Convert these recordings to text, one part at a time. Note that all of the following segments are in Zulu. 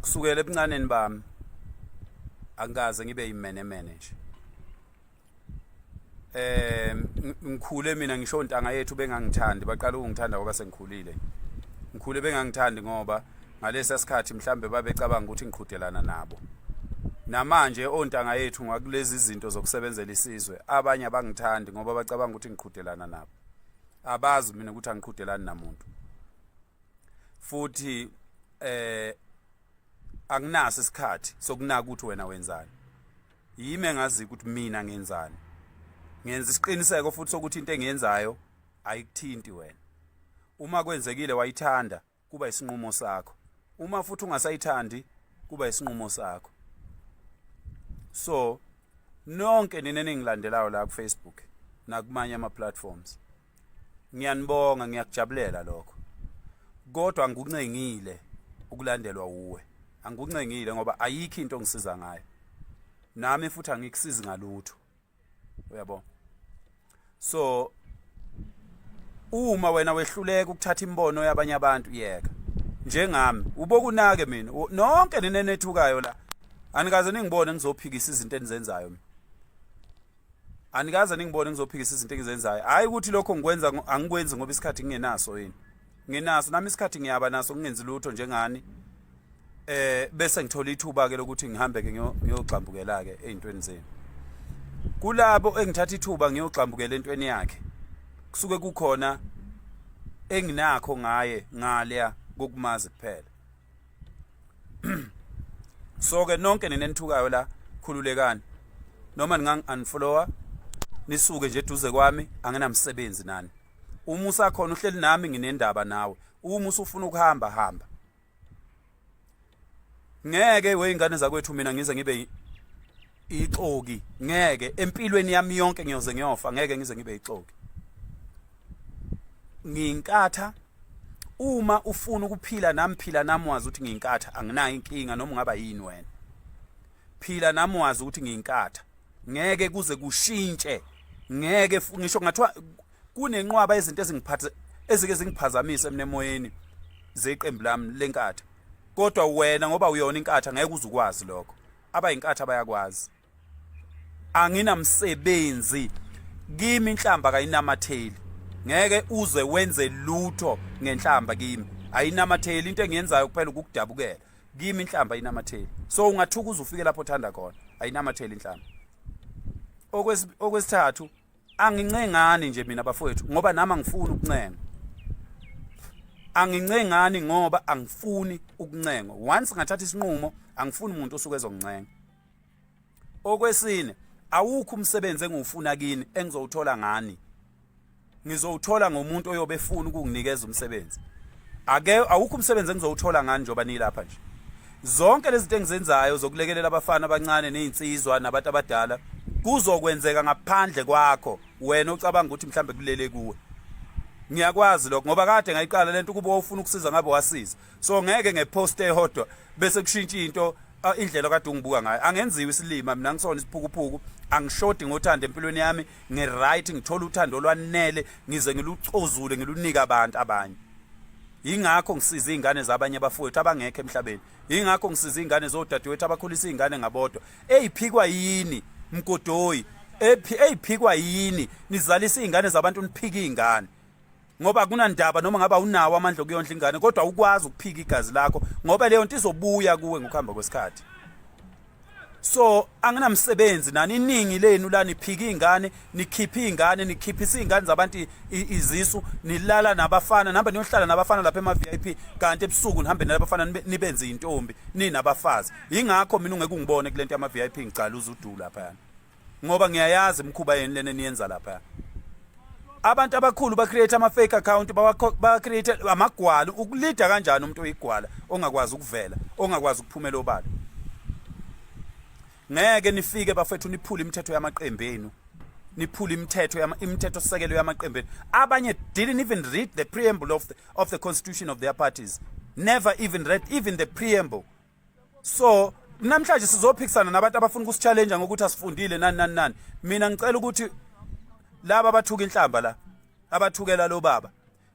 Kusukela ebuncaneni bami angikaze ngibe yimenemene nje. Ngikhule mina ngisho ontanga yethu bengangithandi, baqala ukungithanda ngoba sengikhulile. Ngikhule bengangithandi ngoba ngalesa sikhathi mhlambe babecabanga ukuthi ngiqhudelana nabo. Namanje ontanga yethu ngakulezi zinto zokusebenzela isizwe, abanye abangithandi ngoba bacabanga ukuthi ngiqhudelana nabo. Abazi mina ukuthi angiqhudelani namuntu. Futhi anginaso isikhathi sokunaka ukuthi wena wenzani. Yimi engazi ukuthi mina ngenzani. Ngenza isiqiniseko futhi sokuthi into engiyenzayo ayikuthinti wena. Uma kwenzekile wayithanda, kuba isinqumo sakho. Uma futhi ungasayithandi, kuba isinqumo sakho. So nonke nina eningilandelayo la ku Facebook nakumanye ama platforms, ngiyanibonga, ngiyakujabulela lokho, kodwa angikuncengile ukulandelwa uwe, angikuncengile ngoba ayikho into ongisiza ngayo, nami futhi angikusizi ngalutho, uyabo. So uma wena wehluleka ukuthatha imbono yabanye abantu, yeka njengami, ubokunake mina. Nonke nina enethukayo la, anikaze ningibone ngizophikisa izinto enizenzayo mina. Anikaze ningibone ngizophikisa izinto engizenzayo. Hayi ukuthi lokho ngikwenza, angikwenzi ngoba isikhathi ngingenaso yini. Nginaso nami isikhathi, ngiyaba naso ngingenzi lutho njengani, bese ngithola ithuba ke lokuthi ngihambe ke ngiyogxambukela ke ezintweni zenu. Kulabo engithatha ithuba ngiyogxambukela entweni yakhe, kusuke kukhona enginakho ngaye ngaleya kokumazi kuphela. So ke nonke nina enithukayo la, khululekani, noma ningangi-unfollowa, nisuke nje eduze kwami, anginamsebenzi nani. Uma usakhona uhleli nami, nginendaba nawe. Uma usufuna ukuhamba, hamba. Ngeke weyingane zakwethu mina ngize ngibe ixoki, ngeke empilweni yami yonke, ngiyoze ngiyofa, ngeke ngize ngibe ixoki. Ngiyinkatha. Uma ufuna ukuphila nami, phila nami wazi ukuthi ngiyinkatha, anginayo inkinga noma ungaba yini wena. Phila nami wazi ukuthi ngiyinkatha, ngeke kuze kushintshe, ngeke ngisho kungathiwa kunenqwaba izinto ezingiphathe ezike zingiphazamise mina emoyeni zeqembu lami lenkatha. Kodwa wena ngoba uyona inkatha, ngeke uze ukwazi lokho. Abayinkatha bayakwazi. Anginamsebenzi, kimi inhlamba kayinamatheli. Ngeke uze wenze lutho ngenhlamba, kimi ayinamatheli. Into engiyenzayo kuphela ukukudabukela. Kimi inhlamba ayinamatheli, so ungathuka uze ufike lapho othanda khona, ayinamatheli inhlamba. Okwesithathu, angincengani nje mina bafowethu ngoba nami angifuni ukuncenga. Angincengani ngoba angifuni ukuncengwa. Once ngathatha isinqumo, angifuni umuntu osuke ezongincenga. Okwesine, awukho umsebenzi engiwufuna kini engizowuthola ngani. Ngizowuthola ngomuntu oyobe efuna ukunginikeza umsebenzi. Ake awukho umsebenzi engizowuthola ngani njengoba nilapha nje. Zonke lezi zinto engizenzayo zokulekelela abafana abancane nezinsizwa nabantu abadala kuzokwenzeka ngaphandle kwakho wena ocabanga ukuthi mhlambe kulele kuwe. Ngiyakwazi lokho ngoba kade ngayiqala lento. Kuba ufuna ukusiza, ngabe wasiza. So ngeke ngepost eyodwa bese kushintsha into, indlela kade ungibuka ngayo. Angenziwa isilima mina, ngisona isiphukuphuku. Angishodi ngothando empilweni yami, ngi-right, ngithola uthando olwanele, ngize ngilucozule ngilunike abantu abanye. Yingakho ngisiza izingane zabanye abafowethu abangekho emhlabeni, yingakho ngisiza izingane zodadewethu abakhulisa izingane ngabodwa eyiphikwa yini mgodoyi, eyiphikwa yini nizalisa izingane zabantu, niphike izingane ngoba akunandaba noma ngaba unawo amandla okuyondla ingane, kodwa ukwazi ukuphika igazi lakho ngoba leyo nto izobuya kuwe ngokuhamba kwesikhathi. So anginamsebenzi nani. Iningi lenu la niphika izingane, nikhipha izingane, nikhiphisa izingane zabantu izisu, nilala nabafana, nihamba niyohlala nabafana lapha ema-VIP, kanti ebusuku nihambe nabafana nibenze intombi ninabafazi. Yingakho mina ungeke ungibone kulento yama-VIP ngicala uzudu lapha, ngoba ngiyayazi imikhuba yeni lena eniyenza lapha. Abantu abakhulu ba-create ama-fake account, ba-create amagwala. Ukulida kanjani umuntu oyigwala ongakwazi ukuvela, ongakwazi ukuphumela obala? Ngeke nifike bafethu niphule imithetho yamaqembu enu, niphule imithetho, imithetho sisekelo yamaqembu enu. Abanye didn't even read the preamble of the constitution of their parties, never even read even the preamble. So namhlanje sizophikisana nabantu abafuna ukusi-challenge ngokuthi asifundile, nani nani nani. Mina ngicela ukuthi laba abathuka inhlamba la, abathukela lo baba,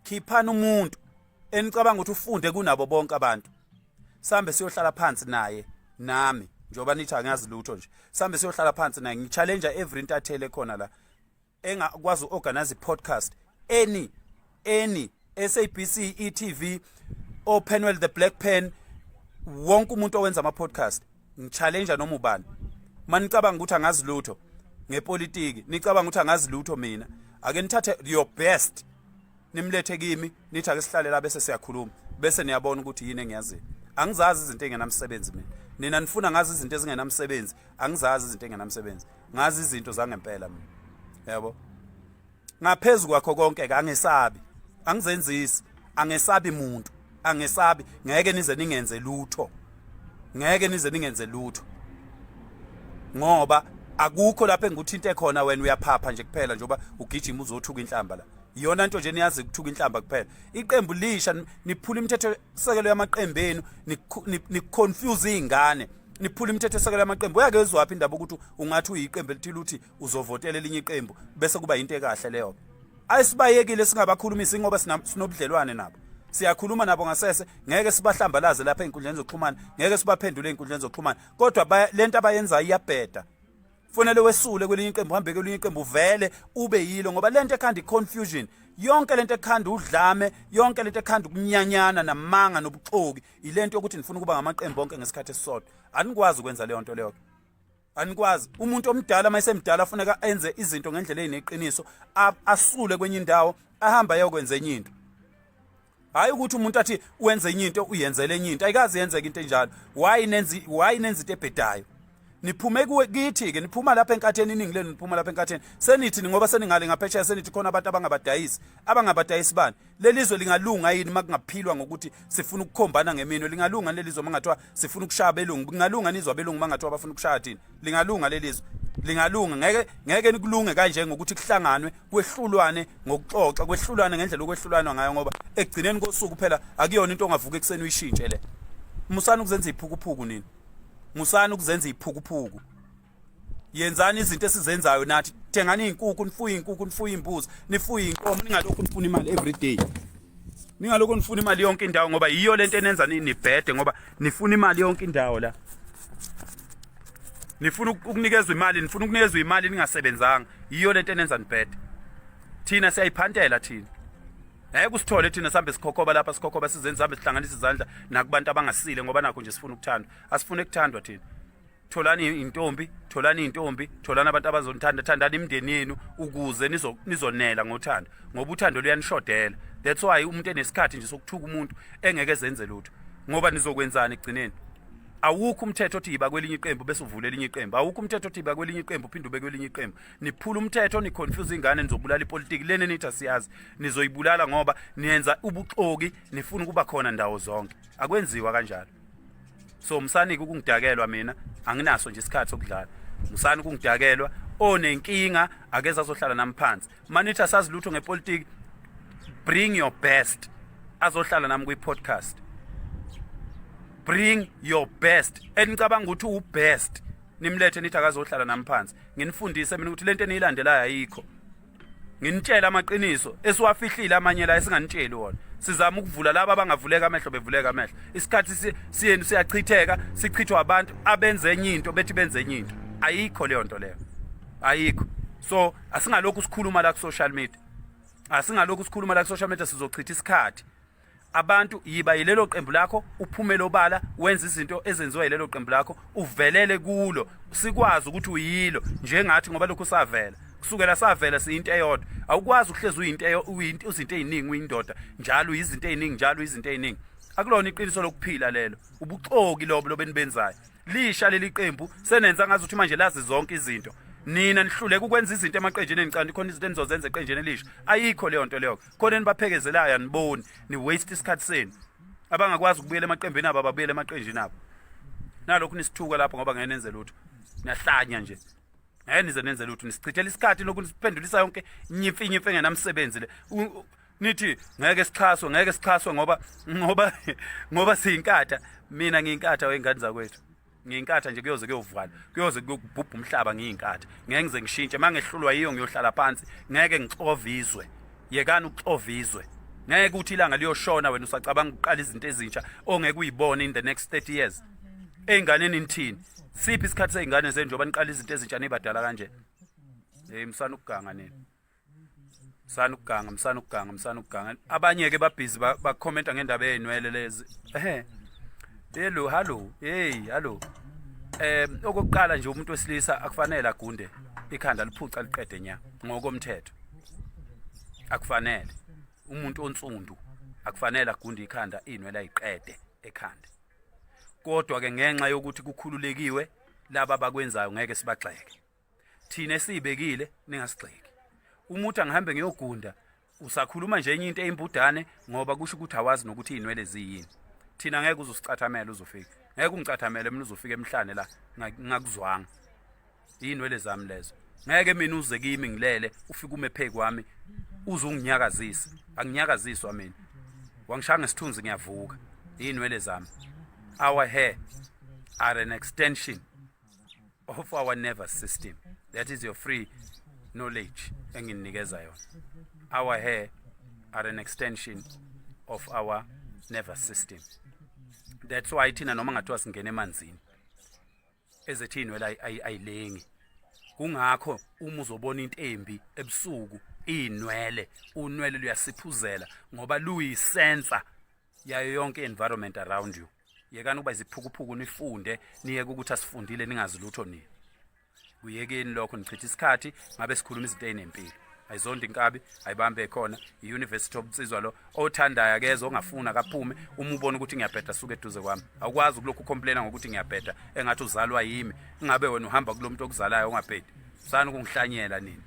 khiphani umuntu enicabanga ukuthi ufunde kunabo bonke abantu. Sambe siyohlala phansi naye nami njengoba nithi angazi lutho nje. Sambe siyohlala phansi naye, ngi-challenge every intatheli ekhona la engakwazi uorganize podcast, any SABC, eTV, Openwell, the Black Pen, wonke umuntu owenza ama podcast, ngi-challenge noma ubani. Manicabanga ukuthi angazi lutho ngepolitiki, nicabanga ukuthi angazi lutho mina, ake nithathe your best nimlethe kimi, nithi ake sihlale la bese siyakhuluma, bese niyabona ukuthi yini engiyaziyo. Angizazi izinto engenamsebenzi mina. Nina nifuna ngazi izinto ezingenamsebenzi. Angizazi izinto engenamsebenzi, ngazi izinto zangempela mina, yabo. Ngaphezulu kwakho konke ke, angesabi, angizenzisi, angesabi muntu, angesabi. Ngeke nize ningenze lutho, ngeke nize ningenze lutho, ngoba akukho lapho engikuthinte khona. Wena uyaphapha nje kuphela njengoba ugijima uzothuka inhlamba la. Iyona nto nje niyazi, ukuthuka inhlamba kuphela. Iqembu lisha, niphula imithetho sekelo yamaqembu enu, ni-confuse izingane, niphula imithetho esekelo yamaqembu. Uyake wezwaphi indaba ukuthi ungathi uyiqembu elithile uthi uzovotela elinye iqembu bese kuba into ekahle leyo? Ayisibayekile singabakhulumisi ngoba sinobudlelwane nabo, siyakhuluma nabo ngasese. Ngeke sibahlambalaze lapha ey'nkundleni zokuxhumana, ngeke sibaphendule ey'nkundleni zokuxhumana, kodwa lento abayenzayo iyabheda. Kufanele wesule kwelinye iqembu, uhambe kwelinye iqembu, vele ube yilo, ngoba lento ekhanda i-confusion yonke, lento ekhanda udlame yonke, lento ekhanda ukunyanyana namanga nobuxoki, ilento yokuthi nifuna ukuba ngamaqembu onke ngesikhathi esisodwa. Anikwazi ukwenza leyo nto leyo, anikwazi. Umuntu omdala uma esemdala funeka enze izinto ngendlela eyineqiniso, asule kwenye indawo ahamba ayokwenza enye into, hayi ukuthi umuntu athi wenze enye into uyenzele enye into. Ayikazi yenzeka into enjalo. Why nenza into ebhedayo? Niphume kithi ke, niphuma lapha enkatheni, iningi lenu niphuma lapha enkatheni, senithi ngoba seningale ngaphesheya, senithi khona abantu abangabadayisi. Abangabadayisi bani? Lelizwe lingalunga yini makungaphilwa ngokuthi sifuna ukukhombana ngeminwe? Lingalunga lelizwe mangathiwa sifuna ukushaya abelungu? Kungalunga nizwe abelungu mangathiwa bafuna ukushaya thina? Lingalunga lelizwe? Lingalunga? Ngeke, ngeke nikulunge kanje ngokuthi kuhlanganwe kwehlulwane ngokuxoxa, kwehlulwane ngendlela okwehlulwana ngayo, ngoba ekugcineni kosuku phela akuyona into ongavuka ekuseni uyishintshe le. Musani ukuzenza iphukuphuku nini, musani ukuzenza iphukuphuku. Yenzani izinto esizenzayo nathi, thengani izinkukhu, nifuye izinkukhu, nifuye imbuzi, nifuye inkomo, ningalokhu nifuna imali every day, ningalokhu nifuna imali yonke indawo, ngoba yiyo lento enenza nibhede, ngoba nifuna imali yonke indawo la. Nifuna ukunikezwa imali, nifuna ukunikezwa imali ningasebenzanga. Yiyo lento enenza nibhede. Thina siyayiphantela thina, ngeke usithole thina sihambe sikhokhoba lapha, sikhokhoba sizenza, sihambe sihlanganisa izandla nakubantu abangasile, ngoba nakho nje sifuna ukuthandwa. Asifune ukuthandwa thina. Tholani intombi, tholani intombi, tholani abantu abazonithanda, thandani imindeni yenu ukuze nizonela ngothando, ngoba uthando luyanishodela. That's why umuntu enesikhathi nje sokuthuka umuntu engeke zenze lutho, ngoba nizokwenzani ekugcineni? Awukho umthetho othi yiba kwelinye iqembu bese uvula elinye iqembu. Awukho umthetho othi yiba kwelinye iqembu uphinde ube kwelinye iqembu. Niphula umthetho, ni-confuse ingane, nizobulala ipolitiki lena nithi asiyazi. Nizoyibulala ngoba niyenza ubuxoki, nifuna ukuba khona ndawo zonke. Akwenziwa kanjalo. So musani-ke ukungidakelwa mina, anginaso nje isikhathi sokudlala. Musani ukungidakelwa. Onenkinga akeze azohlala nami phansi. Manithi asazi lutho ngepolitiki, bring your best azohlala nami kwi-podcast. Bring your best enicabanga ukuthi uwu-best, nimlethe, nithi akazohlala nami phansi, nginifundise mina ukuthi lento eniyilandelayo ayikho, nginitshele amaqiniso esiwafihlile amanye la esinganitsheli wona. Sizama ukuvula laba abangavuleka amehlo, bevuleka amehlo. Isikhathi siyenu siyachitheka, sichithwa abantu abenze enye into, bethi benze enye into. Ayikho leyo nto leyo, ayikho. So asingalokhu sikhuluma la ku-social media, asingalokhu sikhuluma la ku-social media, sizochitha isikhathi. Abantu, yiba yilelo qembu lakho, uphumele obala, wenze izinto ezenziwa yilelo qembu lakho, uvelele kulo, sikwazi ukuthi uyilo njengathi, ngoba lokhu savela, kusukela savela siyinto eyodwa. Awukwazi ukuhlezi uyinto, uyinto, izinto eziningi, uyindoda njalo, uyizinto eziningi njalo, izinto eziningi. Akulona iqiniso lokuphila lelo, ubuxoki lobo lobenibenzayo. Lisha leli qembu, senenza ngazi ukuthi manje lazi zonke izinto. Nina nihluleka ukwenza izinto emaqenjini enicanda khona izinto enizozenza eqenjini elisha. Ayikho leyo nto leyo. Khona enibaphekezelayo, aniboni, ni waste isikhathi senu. Abangakwazi ukubuyela emaqembini abo ababuyele emaqenjini abo. Nalokhu nisithuka lapho ngoba ngeke nenze lutho, niyahlanya nje, ngeke nize nenze lutho. Nisichithela isikhathi lokhu nisiphendulisa yonke nyimfi nyimfi engenamsebenzi le. Nithi ngeke sixhaswe, ngeke sixhaswe ngoba siyinkatha. Mina ngiyinkatha wengane zakwethu, ngiyinkatha nje, kuyoze kuyovala, kuyoze kuyobhubha umhlaba ngiyinkatha. Ngeke ngize ngishintshe. Uma ngehlulwa yiyo ngiyohlala phansi, ngeke ngixove izwe. Yekani ukuxova izwe. Ngeke uthi ilanga liyoshona wena usacabanga ukuqala izinto ezintsha ongeke uyibone in the next 30 years. Ey'nganeni nithini? Siphi isikhathi sey'ngane zenu njengoba niqala izinto ezintsha nibadala kanje? Hey msana ukuganga nina. Msana ukuganga, msana ukuganga, msana ukuganga. Abanye ke babhizi bakhomenta ngendaba yezinwele lezi. Ehe. Hello, hallo. Hey, hallo. Okokuqala nje umuntu wesilisa akufanele agunde ikhanda liphuca liqede nya ngokomthetho. Akufanele. Umuntu onsundu akufanele agunde ikhanda inwele ayiqede ekhanda. Kodwa ke ngenxa yokuthi kukhululekiwe laba abakwenzayo ngeke sibagxeke. Thina esiyibekile ningasigxeki. Uma uthi angihambe ngiyogunda usakhuluma nje enye into eyimbudane ngoba kusho ukuthi awazi nokuthi iy'nwele ziyini. Thina ngeke uze usicathamele uzofika. Ngeke ungicathamele mina uzofika emhlane la ngingakuzwanga. Iy'nwele zami lezo. Ngeke mina uze kimi ngilele ufike ume phezu kwami uze unginyakazise. Anginyakaziswa mina. Wangishaya ngesithunzi ngiyavuka. Iy'nwele zami. Our hair are an extension of our nervous system. That is your free knowledge enginikeza yona. Our hair are an extension of our nervous system. That's why thina noma ngathiwa singena emanzini ezethu iy'nwele ayilengi. Kungakho uma uzobona into embi ebusuku iy'nwele, unwele luyasiphuzela ngoba luyisensa yayo yonke environment around you. Yekani ukuba iziphukuphuku nifunde niyeke ukuthi asifundile ningazi lutho nina. Kuyekeni lokho nichitha isikhathi ngabe sikhuluma izinto ezinempilo. Ayizondi inkabi ayibambe khona i-University of Nsizwa lo othandayo akeze ongafuni akaphume uma ubona ukuthi ngiyabheda suka eduze kwami. Awukwazi ukulokhu ucomplaina ngokuthi ngiyabheda engathi uzalwa yimi ingabe wena uhamba kulomuntu okuzalayo ongabhedi. Sani ukungihlanyela nini.